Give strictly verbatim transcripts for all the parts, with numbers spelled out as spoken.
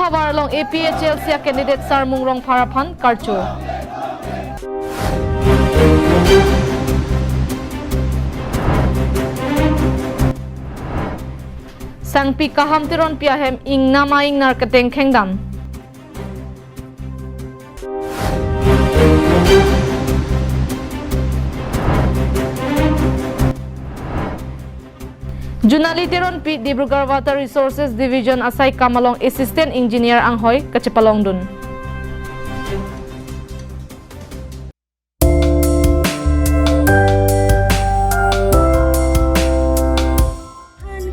Tovar along A P H L C a candidate Sarmung Rongphar aphan karcho. Sangpi Kaham Teronpi ahem ingnam a-ingnar ketengkheng dam. Junali Teronpi Dibrugarh Water Resources Division asai kam along Assistant Engineer anghoi kachepalongdun.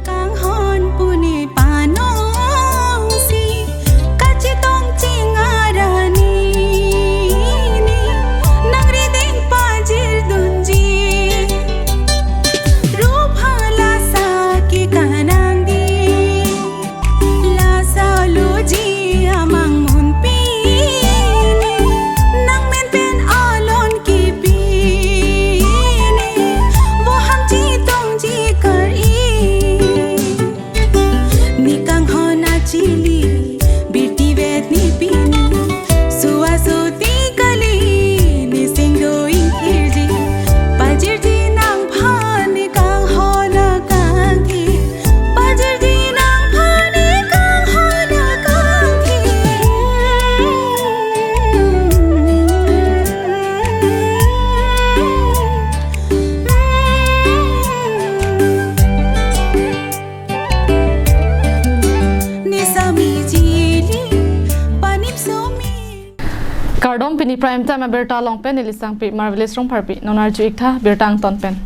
Kanghon puni panongsi kachetong ching arani ni nangrideng pajirdunji rupha lasa ke kanangdi. Lasa loji amang munpi ni nangmen pen alon kipi ni boham chitong jikar i ni kanghon achili birti vet ni pini sua suti kali ni singdo ingkirji pajirji nangphan ni kanghon akangki. Pajirji nangphan ni kanghon akangki. Ni sami chili panip sumi. Kardom, pini Prime Time abirta along pen neli Sangpi Marvelous Rongpharpi. Non arju-ik tha birta angton pen.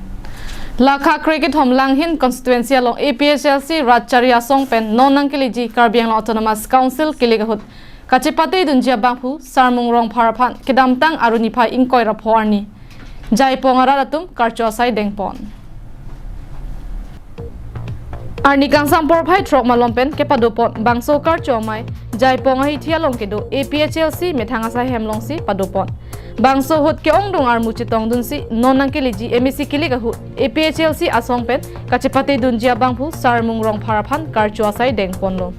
Lakha krekethom Langhin constituency along A P H L C rat chari asong pen non nangkeleji Karbi Anglong Autonomous Council kelek ahut kachepatedunji abangphu Sarmung Rongphar aphan kedamtang Aru niphai ingkoi ra pho arni Jaipong arat atum karcho asai dengpon. Arni kangsam porphai throk malom pen kepadopon bangso karcho amei Jaipong ahithi along kedo A P H L C methang asai hem alongsi padopon. Bangso ahut ke-ongdung armu chetongdunsi non nangkeleji M A C kelek ahut A P H L C asong pen kachepatedunji abangphu Sarmung Rongphar aphan karcho asai dengponlo.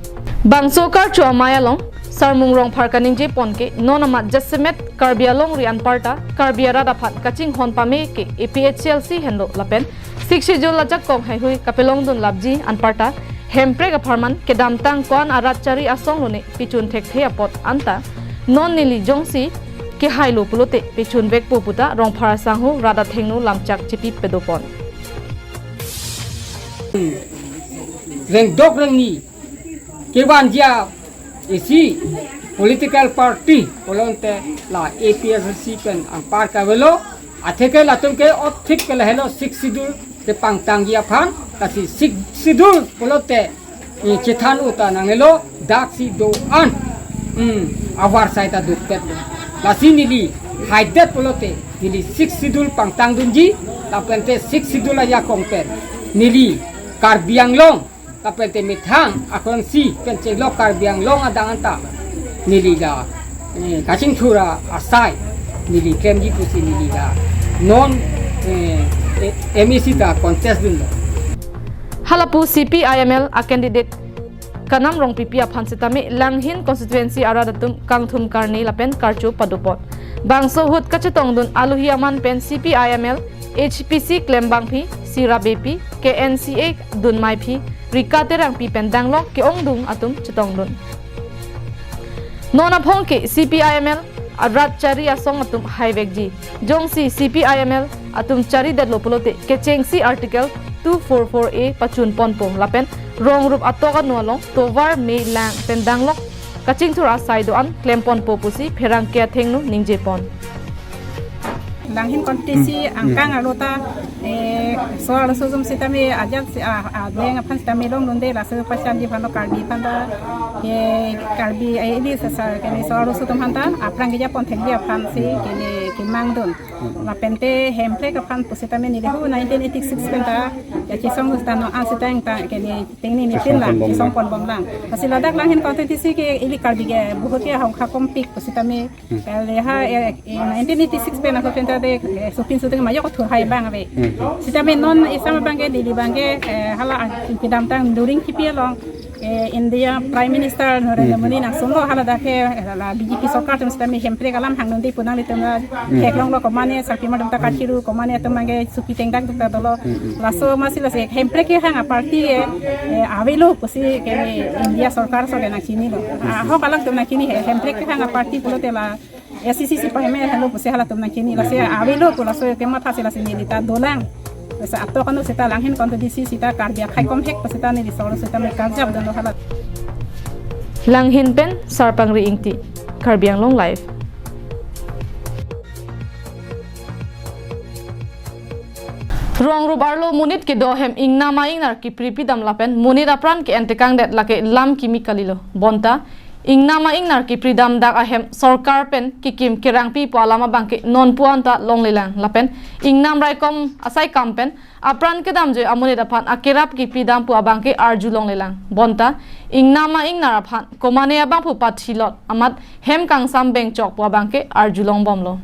Bangso karcho amei along Sarmung Rongphar kaningjepon ke non amat jasemet Karbi alongri anparta Karbi arat aphan kachinghon pame ke A P H L C henlo lapen Sixth Schedule ajakong haihui kapelongdun lapji anparta Hemprek apharman kedamtang ko-an arat chari asong lone pichun thekthe apot anta non neli jongsi kehailo pulote pichun vekpo puta Rongphar asangho rat athengno lamchak chipi pedopon. Rengdok rengni kevanji isi political party pulote la A P H L C pen anpar kavelo, atheke latum ke othik ke lahelo Sixth Schedule kepangtangji aphan, lasi Sixth Schedule pulote, eh, chethan uta nangnelo daksi do-an, hmm, avarsai ta dukpet. Lasi neli haidet pulote neli Sixth Schedule pangtangdunji, lapente Sixth Schedule ajakong pen neli Karbi Anglong lapente methang akonsi pen chenglok Karbi Anglong adang anta neli la, eh, kachingthur asai neli klemji pusi neli la non, eh, eh, M A C ta contest dunlo. Halapu C P I M L a candidate Kanam Rongpipi aphan setame Langhin constituency arat atum kangthum karne lapen karcho padopon. Bangso ahut kachetongdun aluhi aman pen C P I M L H P C klembangpi, Sira Beypi, K N C A dunmeiphi, Rika Terangpi pen danglok ke-ongdung atum chetongdun. Non aphong ke C P I M L arat chari asong atum haivekji. Jongsi C P I M L atum charidetlo pulote kechengsi Article two four four A pachunponpo lapen rongrup atok anu along tovar, mei, lang pen danglok kachingthur asai do-an klemponpo pusi pherangke athengno ningjepon. Langhin constituency, hmm, angkang, hmm, arlo ta, eh, so arloso atum sitame ajat si, ah, ah, leng aphan sitame longdunde, laso pachanji aphan lo Karbi aphan ta, eh, Karbi, eh, ili sasa, kene so arloso atum aphan ta aphrang kejaponthekji aphansi kene kemangdun. Lapente Hemprek aphan pusitame neli hu nineteen eighty-six pen ta kachesong sitame non an sitang ta kene tengnene tin la, kachesongponbomlang. Lasi ladak Langhin constituency ke ili Karbi ke bahut ke ahok hakompik pusitame, hmm, kali ha, eh, eh, nineteen eighty-six pen ako pen ta de, eh, supin suting majok thur hai abang ave. Hmm. Sitame non isam abang ke neli abang ke, eh, hala, ah, kedamtang Doring Kipi along Eh, India Prime Minister Narendra Modi nangsunlo, hala dak ke la B J P sorkar atum sitame hemprek alam hangdunde pu nanglitum la theklonglo, komane sarpimar atum ta kachiru, komane atum abangke suki tengdak atum ta dolo. Laso amatsi lasi hemprek kehang a-party ke, eh, avelo pusi ke India sorkar aso ke nangchinilo. Ahok alangtum nangchini he, hemprek kehang a-party pulote la A C C C paheme helo pusi halatum nangchini, lasi avelo pu laso ke mathasi lasi neli ta dolang. Lasi atok anu seta Langhin constituency seta Karbi akhei komhek pu seta neli solo seta me karjap dunlo hala. Langhin pen Sarpangri Ingti, Karbi Anglong Live. Rong rup arlo monit kedo ahem ingnam a-ingnar kipri pidam lapen monit apran ke-en tekangdet lake lam kimi kalilo. Bonta ingnam a-ingnar kipridam dak ahem sorkar pen kekim kerangpi pu alam abangke nonpu anta longlelang lapen ingnam raikom asai kam pen apran kedamjoi amonit aphan akerap kipidam pu abangke arjulonglelang. Bonta ingnam a-ingnar aphan komane abangphu pathilot amat hem kangsam bengchok pu abangke arjulongbomlo.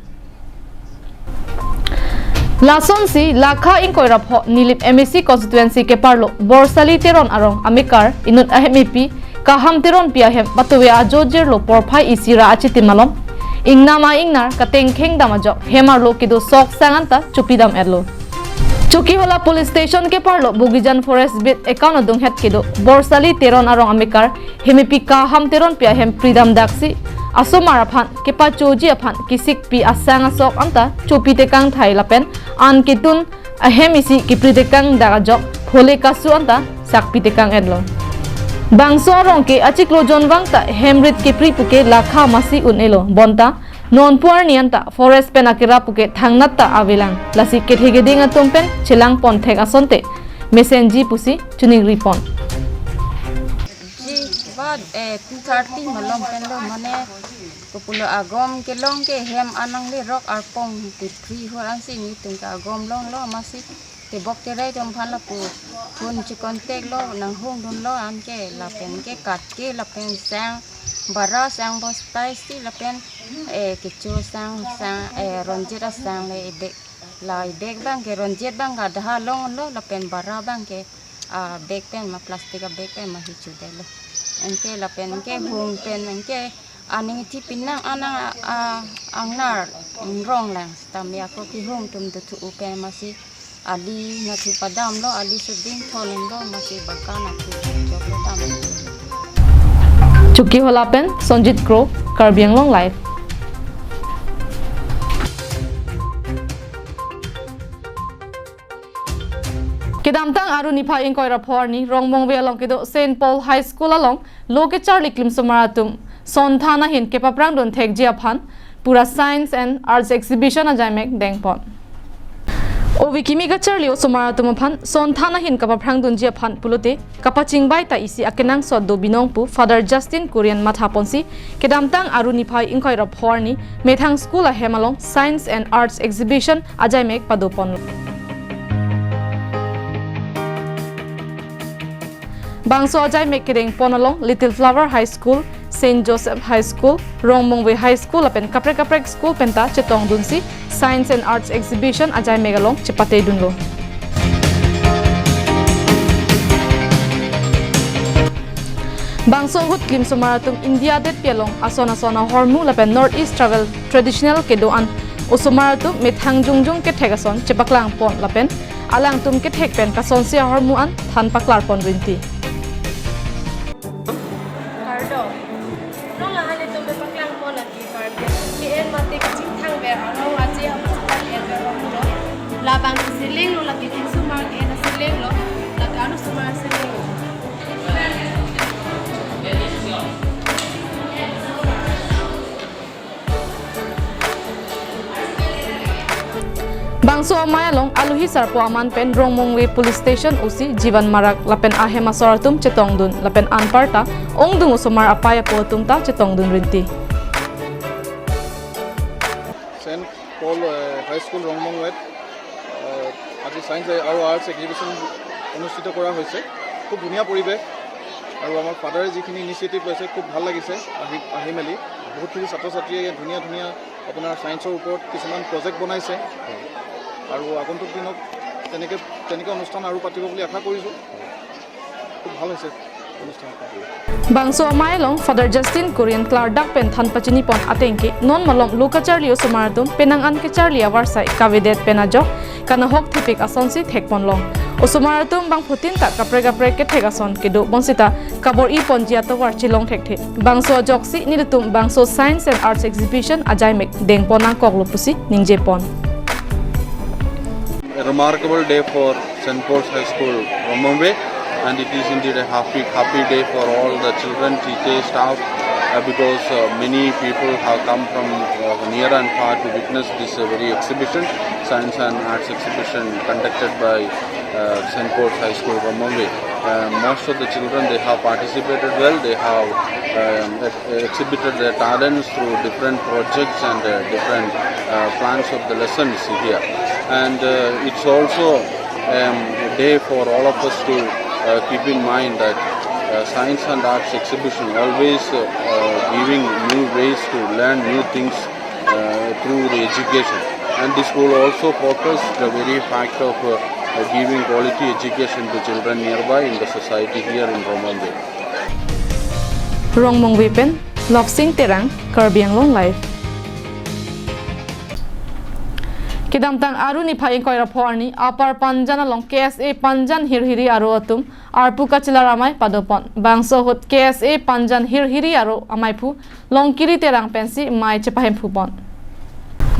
Lasonsi Lakha ingkoi ra pho Nilip M A C constituency keparlo Borsali Teron arong amekar inut ahem epi Kaham Teronpi ahem patuve ajo jirlo porphai isi ra achitim along ingnam a-ingnar katengkheng dam ajok hem arlo kedo sok sang anta chopidam etlo. Chokihola police station keparlo Bogijan forest beat account adunghet kedo Borsali Teron arong amekar hem epi Kaham Teronpi ahem pridam daksi asomar aphan kepachoji aphan kesikpi asang asok anta chopi tekang thai lapen an ketun ahem isi kipri tekang dak ajok hole kasu anta sakpi tekang etlo. Bangso arong ke achiklo jonvang ta hem rit kipri puke Lakha masi un-elo. Bonta nonpu arni anta forest pen akerap puke thangnat ta avelang, lasi kethe keding atum pen chelangpon thek asonte mesenji pusi choningri pon. Ji, bat, eh, two thirty malom pen lo, mane, kopulo agom kelong ke hem anang le rok arpong kipri ho ansi nelitum ke agom longlo amatsi tebok terai atum aphan lapu phone che-contact lo nanghung dunlo anke lapen ke kat ke lapen sang bara sang bostai si lapen, eh, kecho sang sang, eh, ronjit asang le ibek la ibek abangke ronjit abangke adha longlo lapen bara abangke, ah, bag pen ma plastic a-bag pen ma hichu detlo. Anke lapen ke hung pen anke aning thi pinang anang, ah, angnar ingrong lang sitame ako kehung atum dothu pen masi ali nathu padamlo, ali suding tholen lo masi baka nathu choklo dam. Chokihola pen Sonjit Kro, Karbi Anglong Live. Kedamtang Aru niphai ingkoi ra pho arni Rongmongve along kedo Saint Paul High School along lo kecharli klimsomar atum sonthan ahin kepaphrang dun thekji aphan pura Science and Arts Exhibition ajaimek dengpon. Ove kimi kacharli osomar atum aphan sonthan ahin kapaphrang dunji aphan pulote kapachingbai ta isi akenangsot do binong pu Father Justin Kurian mathaponsi kedamtang Aru niphai ingkoi ra pho arni methang school ahem along Science and Arts Exhibition ajaimek padoponlo. Bangso ajaimek kedengpon along Little Flower High School, Saint Joseph High School, Rongmongve High School lapen kaprek kaprek school penta chetongdunsi Science and Arts Exhibition ajaimek along chepatedunlo. Bangso ahut klimsomar atum India detpi along ason ason ahormu lapen North East travel traditional kedo-an osomar atum methang jongjong kethek ason chepaklangpon lapen alangtum kethek pen kasonsi ahormu an than paklarpon rinti. Kardo. Rong lahai atum paklangpon lagi Karbi atum ke-en mate kachingthang ver arong aje apachingthang ver arong lo. Labang seleng lo lagi tin sumar ke-en seleng lo. Lagi anu sumar seleng lo. Bangso amei along aluhi sarpo aman pen Rongmongve Police Station O C Jivan Marak lapen ahem asor atum chetongdun lapen anparta ongdung osomar apei apo atum ta chetongdun rinti. Saint Paul, eh, High School Rongmongvet, eh, আজি ছায়েন্স আৰু arts exhibition অনুষ্ঠিত কৰা হৈছে। খুব ধুনীয়া পৰিৱেশ আৰু আমাৰ ফাদাৰে যিখিনি ইনিচিয়েটিভ লৈছে, খুব ভাল লাগিছে আহি, আহি মেলি। বহুতখিনি ছাত্ৰ ছাত্ৰীয়ে ধুনীয়া ধুনীয়া আপোনাৰ ছায়েন্সৰ ওপৰত কিছুমান প্ৰজেক্ট বনাইছে আৰু আগন্তুক দিনত তেনেকে, তেনেকে অনুষ্ঠান আৰু পাতিব বুলি আশা কৰিছোঁ। খুব ভাল হৈছে। Bangso amei along Father Justin Kurian klardak pen than pachini pon ateng ke non malom lo kacharli osomar atum penang an kecharli avarsai kavedet pen ajok kanahok thepik asonsi thek pon long. Osomar atum bangphutin ta kaprek kaprek kethek ason kedo bonsita kabor-i ponji atovar chelong thekthe. Bangso ajoksi nelitum bangso Science and Arts Exhibition ajaimek deng pon nangkoklo pusi ningje pon. A remarkable day for Saint Paul's High School, Rambamvei, and it is indeed a happy, happy day for all the children, teachers, staff, uh, because, uh, many people have come from, uh, near and far to witness this, uh, very exhibition, Science and Arts Exhibition conducted by, uh, Saint Paul's High School, Rambamvei. Uh, most of the children, they have participated well. They have, um, ex-, exhibited their talents through different projects and, uh, different, uh, plans of the lessons here. And, uh, it's also, um, a day for all of us to, uh, keep in mind that, uh, Science and Arts Exhibition always, uh, uh, giving new ways to learn new things, uh, through the education. And this school also focused the very fact of, uh, uh, giving quality education to children nearby in the society here in Rambamvei. Rongmongve pen Love Sing Terang, Karbi Anglong Live. Kedamtang Aru niphai ingkoi ra pho arni Upper Panjan along K S A Panjan Hirhiri Aro atum arpu kachelar amei padopon. Bangso ahut K S A Panjan Hirhiri Aro ameiphu Longkiri Terang pensi mei chepahemphu pon.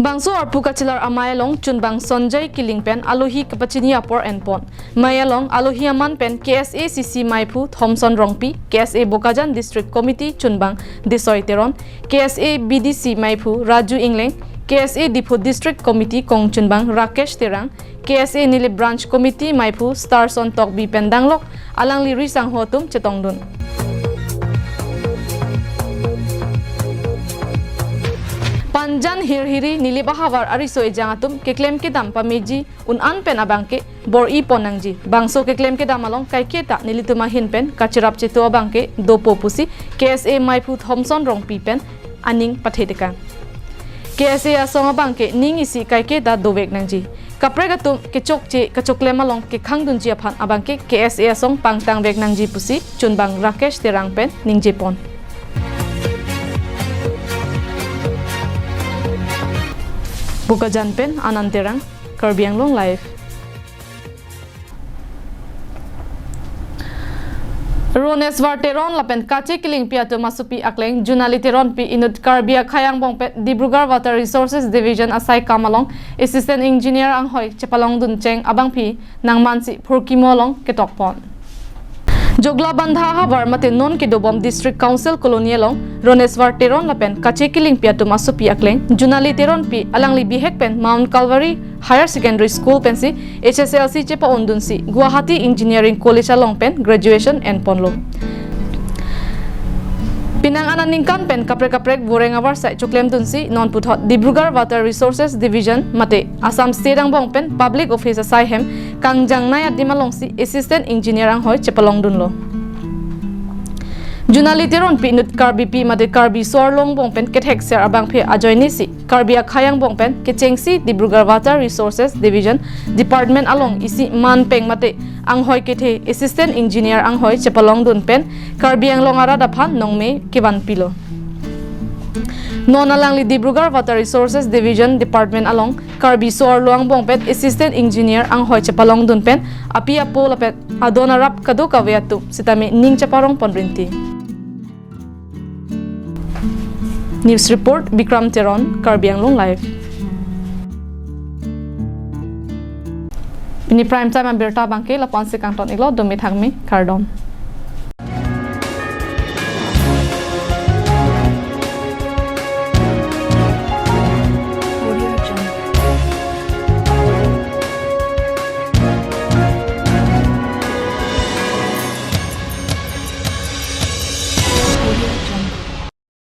Bangso arpu kachelar amei along chunbang Sonjay Kiling pen alohi kapachini apor en pon. Mei along alohi aman pen K S A C C meiphu Thomson Rongpi, K S A Bokajan District Committee chunbang Desoi Teron, K S A B D C meiphu Raju Ingleng, K S A Diphu District Committee kong chunbang Rakesh Terang, K S A Nilip Branch Committee meiphu Starson Tokbi pen danglok alangli ri sangho atum chetongdun. Panjan Hirhiri Nilip ahavar ariso ejang atum keklem kedam pameji un-an pen abangke bor-i pon nangji. Bangso keklem kedam along kaiketa nelitum ahin pen kacherap cheto abangke dopo pusi K S A meiphu Thomson Rongpi pen aning pathe tekang. K S A asong abangke ning isi kaiketa dovek nangji. Kaprek atum kechokche kachoklem along kekhangdunji aphan abangke K S A asong pangtangvek nangji pusi chunbang Rakesh Terang pen ningje pon. Bokajan pen Anand Terang, Karbi Anglong Live. Roneswar Teron lapen Kache Kilingpi atum asopi akleng Junali Teronpi inut Karbi akhei angbong pen Dibrugarh Water Resources Division asai kam along Assistant Engineer anghoi chepalongdun cheng abangpi nangmansi phurkimo along ketok pon. Joglabandha ahavar mate non kedobom District Council Colony along Roneswar Teron lapen Kache Kilingpi atum asopi akleng Junali Teronpi alangli bihek pen Mount Calvary Higher Secondary School pensi H S L C chepa-ondunsi Guwahati Engineering College along pen graduation enponlo. Penang anat ningkan pen kaprek kaprek voreng avarsai choklemdunsi non puthot Dibrugarh Water Resources Division mate Assam State angbong pen Public Office asai hem kangjangnei adim alongsi Assistant Engineer anghoi chepalongdunlo. Junali Teronpi inut Karbipi mate Karbi so-arlo angbong pen kethekser abangphi ajoinesi Karbi akhei angbong pen kechengsi Dibrugarh Water Resources Division Department along isi manpeng mate anghoi kethe Assistant Engineer anghoi chepalongdun pen Karbi Anglong arat aphan nongme kevanpilo. Non alangli Dibrugarh Water Resources Division Department along Karbi so-arlo angbong pen Assistant Engineer anghoi chepalongdun pen api apo lapen adon arap kadokave atum sitame ning cheparong pon rinti. News report, Bikram Teron, Karbi Anglong Live. Pini prime time abirta abangke lapu-ansi kangton-iklo, dome thakme, kardom.